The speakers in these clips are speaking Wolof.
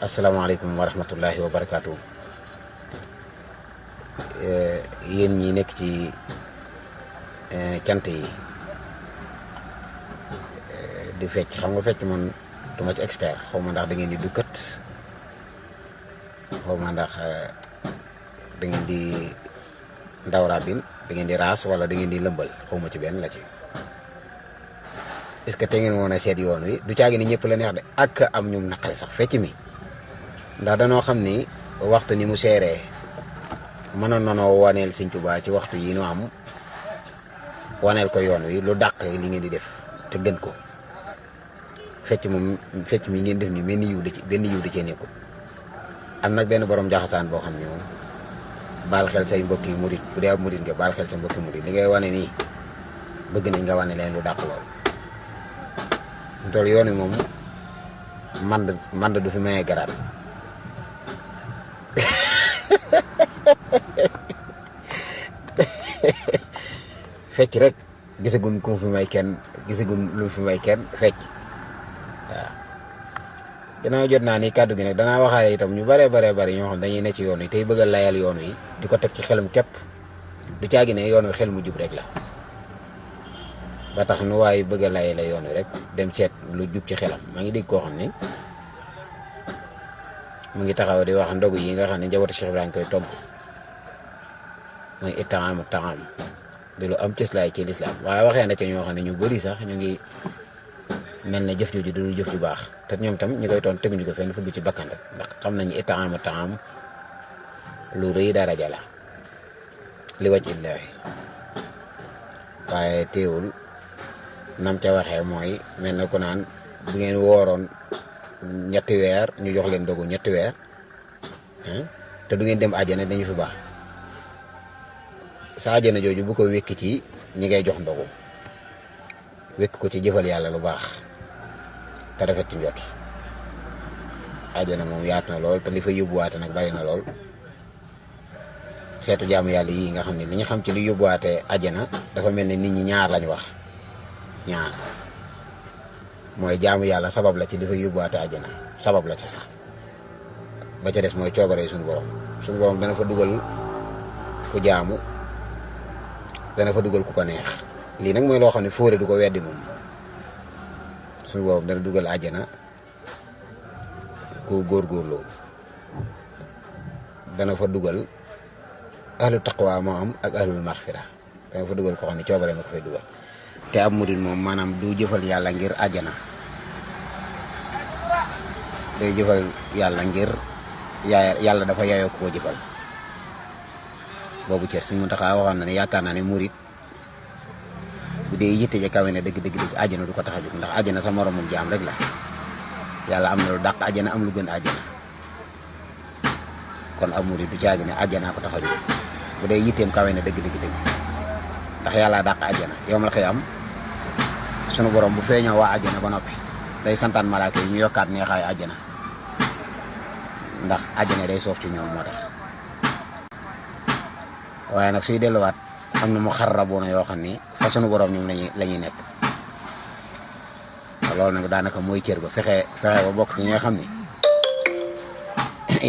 asalaamaaleykum wa rahmatullahi wa barakaatu. Yéen ñi nekk ci cant yi di fecc, xam nga fecc man duma ci expert, xaw ma ndax da ngeen di dukkat, xaw ma ndax da ngeen di ndaw rabin, da ngeen di raas wala da ngeen di lëmbal, xaw ma ci benn la ci. est-ce que te ngeen woon a seet yoon wi du caagi ni ñëpp la neex de ak am ñum naqari sax fecc mi, ndax danoo xam ni waxtu ni mu seeree mënoon nanoo waneel Sëñ Tuubaa ci waxtu yi nu am, waneel ko yoon wi lu dàq li ngeen di def te gën ko. fecc moom fecc mi ngeen def ni benn yiw da cee nekkul. am nag benn borom jaxasaan boo xam ne moom baal xel say mbokki murit, bu dee ab murit nga baal xel sa mbokki murit, li ngay wane nii bëgg nañ nga wane leen lu dàq lool. tool yoon wi moom mand du fi mayee garaat. fecc rek gisagun ku fi may kenn, gisagun lu fi may kenn fecc. waaw ginnaaw jot naa ni kàddu gi nag danaa waxaale itam ñu bare ñoo xam dañuy ne ci yoon wi tey bëgg a layal yoon wi di ko teg ci xelam képp, du caagi ne yoon wi xel mu jub rek la. ba tax nu waaye bëgg a layale yoon wi rek dem seet lu jub ci xelam. maa ngi dégg koo xam ne mu ngi taxaw di wax ndogu yi nga xam ne njabootu Cheikh Ibrahima koy togg mooy itaamu taam di lu am cëslaay ci lislaam, waaye waxee na ci ñoo xam ne ñu bëri sax ñu ngi mel ne jëf jooju du jëf ju baax, te ñoom tam ñi koy toon teguñu ko fenn fu ci bakkan rek, ndax xam nañu itaamu taam lu rëy daraja la li wàcc illaahi. waaye teewul nam ca waxee mooy mel na ku naan bu ngeen wooroon 3 weer ñu jox leen dogu 3 weer te du ngeen dem àjjana dañu fi baax. sa àjjana jooju bu ko wékk ci ñi ngay jox ndogu, wékk ko ci jëfal yàlla lu baax te rafet ci njot. àjjana moom yaatu na lool te li fa yóbbuwaate nag bari na lool. xeetu jaamu yàlla yi nga xam ne li ñu xam ci li yóbbuwaate àjjana dafa mel ni nit ñi ñaar lañ wax. ñaar mooy jaamu yàlla sabab la ci li fa yóbbuwaate àjjana, sabab la ca sax. ba ca des mooy coobare suñu borom dana fa dugal ku jaamu, dana fa dugal ku ko neex. lii nag mooy loo xam ne fóore du ko weddi moom. suñu borom dana dugal àjjana ku góorgóorloo, dana fa dugal ahlu taqwa moo am ak ahlul maxfira, dana fa dugal ko xam ne coobare ma ko fay dugal. te ab murid moom maanaam du jëfal yàlla ngir àjjana, day jëfal yàlla ngir yàlla dafa yaayoo ko jëfal. boobu cër Sëñ Muntaxa waxoon na ne yaakaar naa ne murid bu dee yitte ja kawe ne dëgg àjjana du ko tax a jóg, ndax àjjana sa moromum jaam rek la. yàlla am na lu dàq àjjana, am lu gën àjjana. kon ab murid du caagi ne àjjanaa ko tax a jóg bu dee yitteem kawe ne dëgg ndax yàlla dàq àjjana. yow ma la koy am sunu borom bu feeñoo waa àjjana ba noppi day santaan malaaka yi ñu yokkaat neexaayu àjjana, ndax àjjana day soof ci ñoom moo tax. waaye nag suy delluwaat am na mu xarraboona yoo xam ni fa sunu borom ñoom la ñuy nekk. loolu nag daanaka mooy cër ba fexe ba bokk ci ñi nga xam ni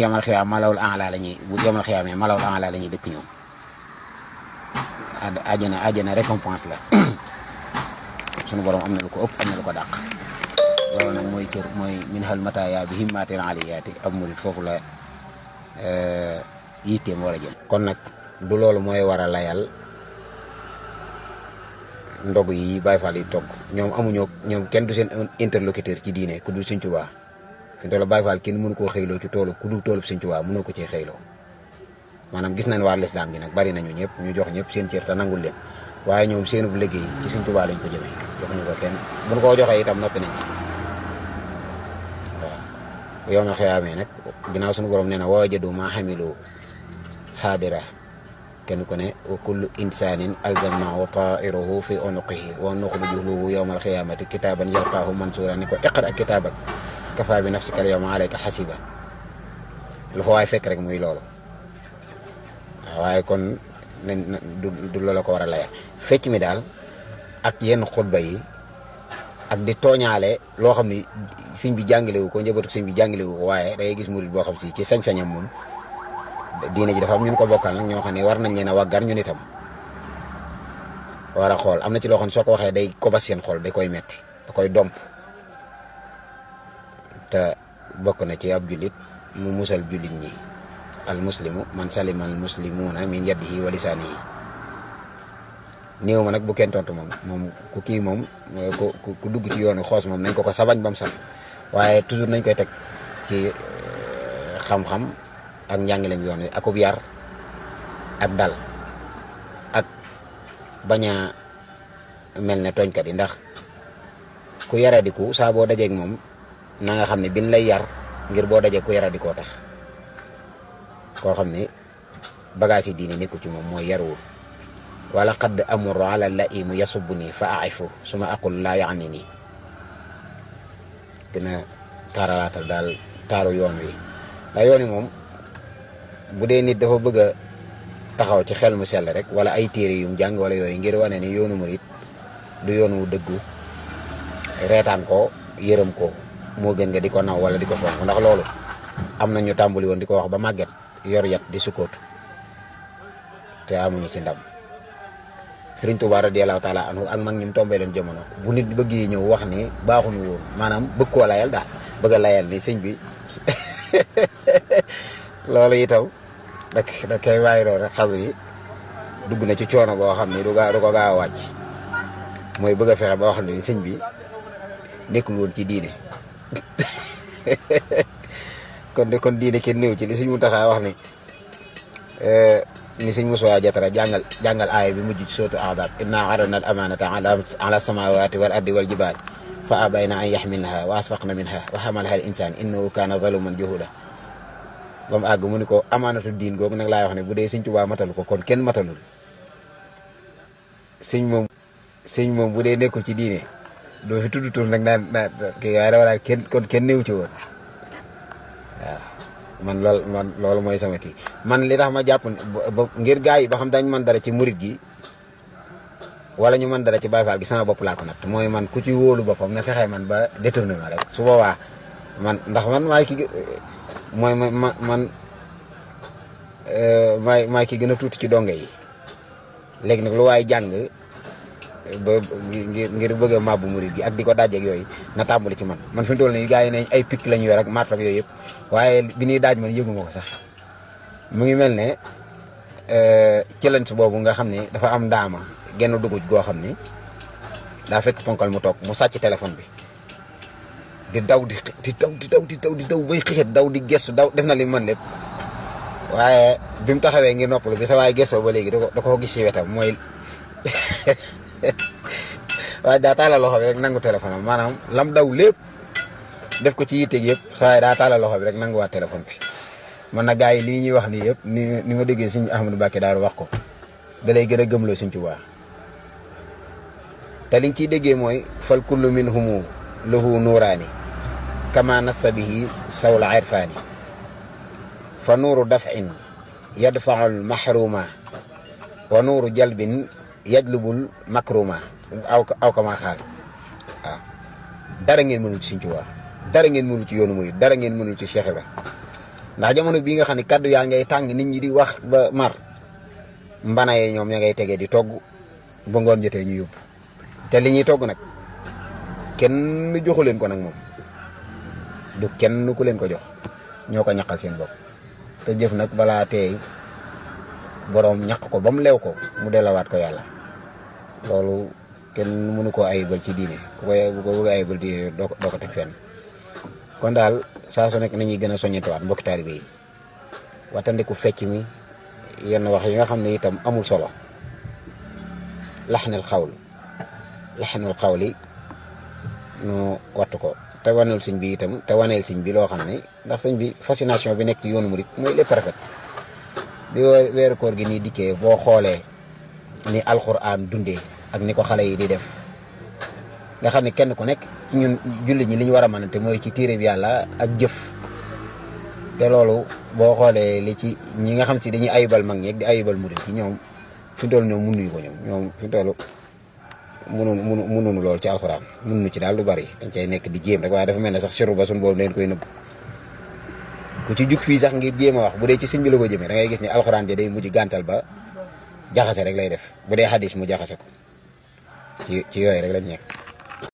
yamal xiyaam malawul a'la la ñuy bu yamal xiyaamee malawul a'la la ñuy dëkk ñoom. àjjana récompense la. sunu borom am na lu ko ëpp, am na lu ko dàq. loolu nag mooy cër mooy min hal mataaya bi himmatin aliyaati. ab murit foofu la yitteem war a jëm. kon nag du loolu mooy war a layal ndogu yi Baay Faal yi togg. ñoom kenn du seen interlocuteur ci diine ku dul Sëñ Tuubaa. fi mu toll Baay Faal kenn mënu koo xëyloo ci toolu ku dul toolub Sëñ Tuubaa mënoo ko cee xëyloo. maanaam gis nañ waa lislaam gi nag bari nañu ñëpp ñu jox ñëpp seen cër te nangul leen, waaye ñoom seenub liggéey ci Sëñ Tuubaa lañ ko jëmee, joxuñu ko kenn. buñ koo joxee itam noppi nañ ci. waaw yow na xëyaamee nag ginnaaw suñu borom nee na wa wajadu maa xamilu xaadira, kenn ku ne wa kullu insanin alzamnahu ta'iruhu fi unuqihi wa nuxriju lahu yawmal xiyaamati kitaaban yalqaahu mansuura ni ko iqra kitaabak kafaa bi nafsika al yawma alayka xasiba. lu fa waay fekk rek muy loolu. waaye kon du loola ko war a layal. fecc mi daal ak yenn xutba yi ak di tooñaale loo xam ni sëñ bi jàngalewu ko njabootu sëñ bi jàngalewu ko waaye da ngay gis murid boo xam si ci sañ-sañam moom diine ji dafa am ñun ko bokkal nag ñoo xam ne war nañ leen a waggar ñun itam war a xool am na ci loo xam ne soo ko waxee day kobas seen xol da koy metti da koy domp te bokk na ci ab jullit mu musal jullit ñi al muslimu man salima al muslimuuna min yadihi wa lisaanihi néew ma nag bu kenn tontu moom ku kii moom ku dugg ci yoonu xoos moom nañ ko sabañ bam saf waaye toujours nañ koy teg ci xam-xam ak njàngaleem yoon wi akub yar ak dal ak bañ a mel ne tooñkat yi ndax ku yaradiku saa boo dajeeg moom na nga xam ne bin lay yar ngir boo dajeeg ku yaradikoo tax koo xam ne bagage yi diine nekku ci moom mooy yaruwul wala qad amuru ala laimu yasubu nii fa aifu suma aqul laa yaani nii dina taaralaatal daal taaru yoon wi ndax yoon wi moom bu dee nit dafa bëgg a taxaw ci xel mu sell rek wala ay téere yum jàng wala yooyu ngir wane ni yoonu murit du yoon wu dëggu reetaan ko yërëm ko moo gën nga di ko naw wala di ko fonk ndax loolu am na ñu tàmbali woon di ko wax ba màgget yor yat di sukkootu te amuñu ci ndam Sëriñ Tuubaa radiyallaahu taala anhu ak mag ñim tombee leen jamono bu nit bëggee ñëw wax ni baaxuñu woon maanaam bëgg koo layal daal bëgg a layal ni sëñ bi loolu itam da koy bàyyi loolu rek xam ni dugg na ci coono boo xam ni du ko gaaw a wàcc mooy bëgg a fexe ba wax ni sëñ bi nekkul woon ci diine kon diine kenn néew ci li sëñ Muntaxa wax ni sëñ Musaa Jatara jàngal aaya bi mujj ci sootu Ahzab inna aradna al amanata ala samawati wal ardi wal jibali fa abayna an yaxmilnaha wa asfaqna minha wa xamalaha al insan innahu kana zaluman jahuda ba mu àgg mu ni ko amaanatu diin googu nag laay wax ne bu dee sëñ Tuubaa matalu ko kon kenn matalul sëñ moom bu dee nekkul ci diine doo fi tudd tur nag naan kii waaye dama naan kenn néew ci woon waaw man loolu mooy sama kii man li tax ma jàpp ngir gaa yi ba xam dañ man dara ci murit gi wala ñu man dara ci Baay Faal gi sama bopp laa ko natt mooy man ku ci wóolu boppam na fexee man ba détourné ma rek su boobaa man ndax man maay ki mooy man maay ki gën a tuuti ci donge yi léegi nag lu waay jàng ba ngir bëgg a mabbu murit gi ak di ko dajeeg yooyu na tàmbali ci man fi mu toll nii gars yi ne ay picc la ñu yor ak matt ak yooyu yëpp waaye bi ñuy daaj man yëguma ko sax mu ngi mel ne challenge boobu nga xam ne dafa am ndaama genn duguj goo xam ni daa fekk ponkal mu toog mu sàcc téléphone bi di daw bay xixit daw di gestu daw def na li man lépp waaye bi mu taxawee ngir noppalu bi sa waaye gestoo ba léegi da ko gis ci wetam mooy waaye daa taalal loxo bi rek nangu téléphone am maanaam lam daw lépp def ko ci yitteeg yëpp saa yi daa taalal loxo bi rek nanguwaat téléphone bi man na gars yi lii ñuy wax nii yëpp ni ma déggee Sëñ Ahmadou Mbacké Daaru wax ko da lay gën a gëmloo Sëñ Tuubaa te li nga ciy déggee mooy fal kullu minhumu lahu nuuraani kama nassa bihi sawla irfaani fa nuuru daf'in yadfa'ul mahruma wa nuuru jalbin yajlubul makruma aw kama xaal waaw dara ngeen mënul ci Sëñ Tuubaa dara ngeen mënul ci yoonu murid dara ngeen mënul ci Cheikh Ibra ndax jamono bii nga xam ne kaddu yaa ngay tàng nit ñi di wax ba mar mbana yee ñoom ña ngay tegee di togg ba ngoon jotee ñu yóbbu te li ñuy togg nag kenn joxu leen ko nag moom du kenn ku leen ko jox ñoo ko ñaqal seen bopp te jëf nag balaa teey boroom ñaq ko ba mu leew ko mu delawaat ko yàlla loolu kenn mënu koo ayibal ci diine bu ko bëgg ayibal diine doo ko teg fenn kon daal saa su nekk nañuy gën a soññetewaat mbokki taalibe yi watandiku fecc mi yenn wax yi nga xam ne itam amul solo laxnal xawli nu wattu ko te waneel sëñ bi itam te waneel sëñ bi loo xam ne ndax sëñ bi fascination bi nekk ci yoonu murit mooy lépp rafet bi weeru koor gi nii dikkee boo xoolee ni alxuraan dundee ak ni ko xale yi di def nga xam ne kenn ku nekk ci ñun jullit ñi li ñu war a mënante mooy ci téere bi yàlla ak jëf te loolu boo xoolee li ci ñi nga xam si dañuy ayibal mag ñeeg di ayibal murit yi ñoom fi mu toll ñoom mënuñu ko ñoom fi mu toll mënunu lool ci alxuraan mënunu ci daal lu bari dañ cay nekk di jéem rek waaye dafa mel ne sax siru ba suñu boobu leen koy nëbb ku ci jug fii sax ngir jéem a wax bu dee ci sëñ bi la ko jëmee da ngay gis ne alxuraan ja day mujj gàntal ba jaxase rek lay def bu dee xadis mu jaxase ko ci yooyu rek lañ nekk